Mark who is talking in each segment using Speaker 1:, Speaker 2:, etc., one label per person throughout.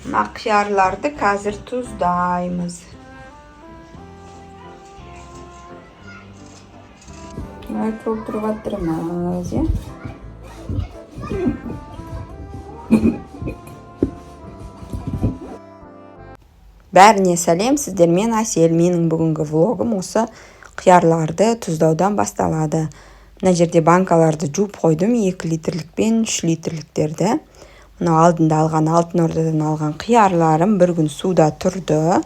Speaker 1: Мына қиярларды қазір тұздаймыз. Былай толтырып жатырмыз, иә. Бәріне сәлем, сіздермен Әсел. Менің бүгінгі влогым осы қиярларды тұздаудан басталады. Мына жерде банкаларды жуып қойдым, 2 литрлік пен 3 литрліктерді. Мынау алдында алған Алтын Ордадан алған қиярларым бір күн суда тұрды.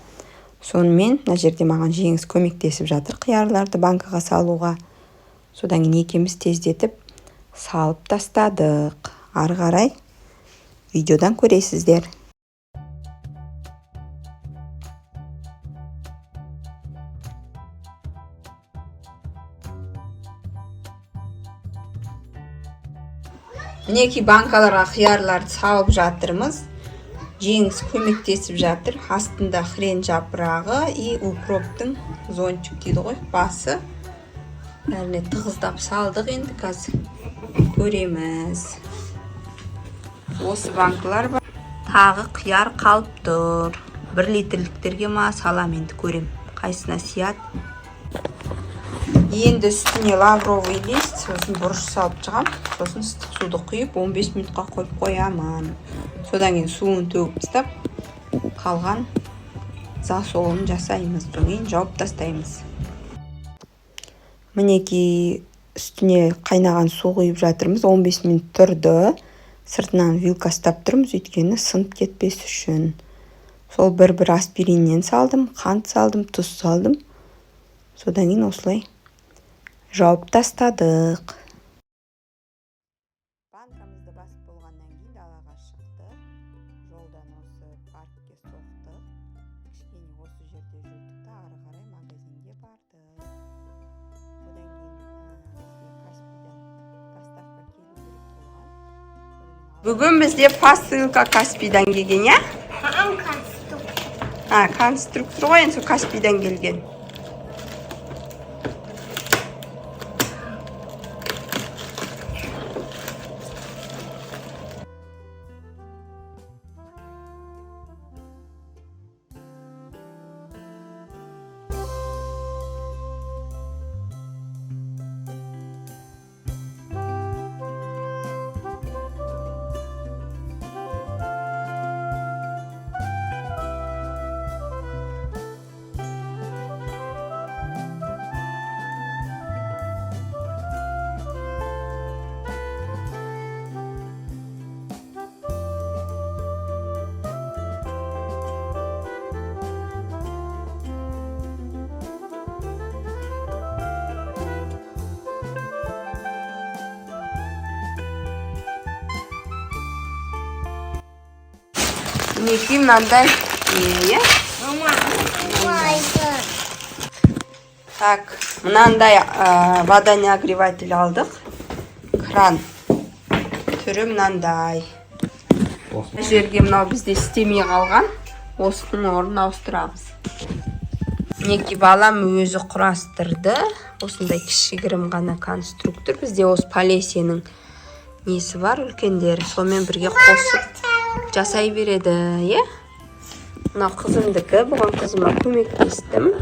Speaker 1: Сонымен мына жерде маған Жеңіс көмектесіп жатыр қиярларды банкаға салуға. Содан кейін екеуміз тездетіп салып тастадық. Ары қарай видеодан көресіздер. Мінекей банкаларға қиярларды салып жатырмыз. Жеңіс көмектесіп жатыр. Астында хрен жапырағы и укроптың зонтик дейді ғой, басы. Бәріне тығыздап салдық, енді қазір көреміз. Осы банкалар бар. Тағы қияр қалып тұр. 1 литрліктерге ма салам, енді көрем. Қайсысына сияды. Енді үстіне лавровый лист, сосын бұрыш салып шығам. Сосын ыстық суды құйып 15 минутқа қойып қоямын. Содан кейін суын төгіп тастап, қалған засолын жасаймыз. Содан кейін жауып тастаймыз. Мінекей үстіне қайнаған су құйып жатырмыз. 15 минут тұрды. Сыртынан вилка ұстап тұрмыз, өйткені сынып кетпес үшін. Сол бір-бір аспириннен салдым, қант салдым, тұз салдым. Содан кейін осылай жауып тастадық. Банкамызды басып болғаннан кейін далаға шықтық. Жолдан осы паркке соқтық. Кішкене осы жерде жүрдік та ары қарай магазинге бардық. Одан кейін бізге Каспийдан доставка келу керек болған. Бүгін бізде посылка Каспийдан келген, иә? А, конструктор ғой енді, сол Каспийдан келген. Мінекей мынандай не, иә? Так, мынандай водонагреватель алдық. Кран. Түрі мынандай. Мына жерге мынау бізде істемей қалған. Осының орнын ауыстырамыз. Мінекей балам өзі құрастырды. Осындай кішігірім ғана конструктор. Бізде осы Полесьенің несі бар, үлкендері. Сонымен бірге қосып жасай береді, иә? Мынау қызымдікі, бұған қызыма көмектестім.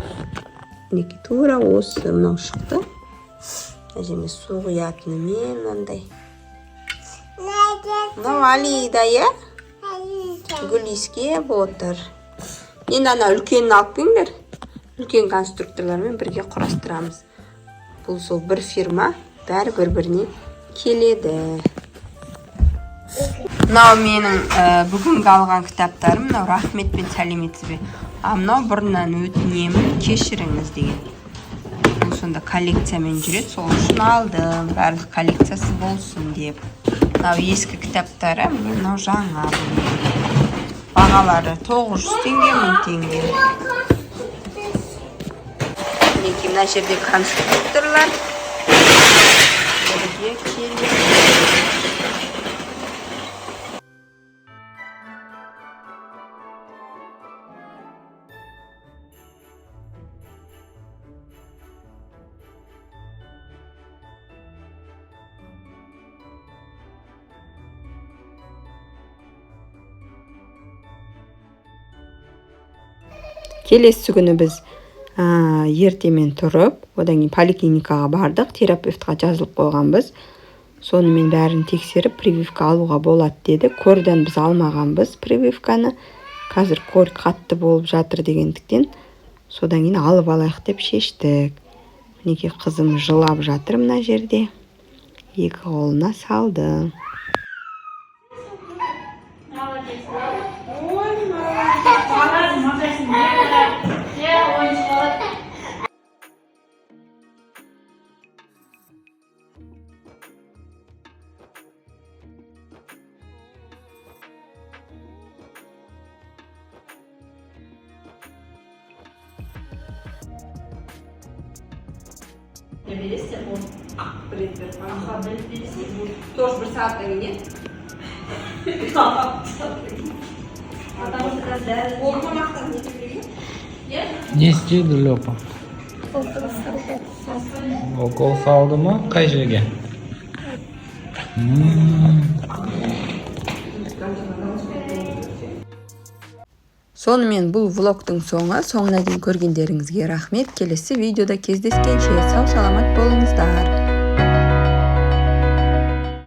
Speaker 1: Мінекей тура осы мынау шықты. Мына жеріне су құятынымен мынандай. Мынау Алида, иә? Гүл иіскеп отыр. Енді ана үлкенін алып келіңдер. Үлкен конструкторлармен бірге құрастырамыз. Бұл сол бір фирма, бәрі бір-біріне келеді. Мынау менің бүгінгі алған кітаптарым, мынау рахмет пен сәлеметсіз бе. А мынау бұрыннан өтінемін, кешіріңіз деген. Бұл сонда коллекциямен жүреді, сол үшін алдым. Барлық коллекциясы болсын деп. Мынау ескі кітаптары, міне мынау жаңа. Бағалары 900 теңге, 1000 теңге. Мінекей мына жерде конструкторлар бірге келеді. Келесі күні біз ертемен тұрып, одан кейін поликлиникаға бардық, терапевтқа жазылып қойғанбыз. Сонымен бәрін тексеріп, прививка алуға болады деді. Корьдан біз алмағанбыз прививканы. Қазір корь қатты болып жатыр дегендіктен, содан кейін алып алайық деп шештік. Мінекей, қызым жылап жатыр мына жерде. Екі қолына салды.
Speaker 2: Молодец. Ой, молодец. Молодец, молодец. Иә, ойыншық алады. Бересіздер болды. Аха, біліп бересіздер болды.
Speaker 1: Тоже бір сағаттан кейін.
Speaker 2: Потому что қазір бәрі. Иә?
Speaker 3: Не істеді Лепа? Укол салды ма? Қай жерге?
Speaker 1: Сонымен, бұл влогтың соңы. Соңына дейін көргендеріңізге рахмет. Келесі видеода кездескенше сау саламат болыңыздар.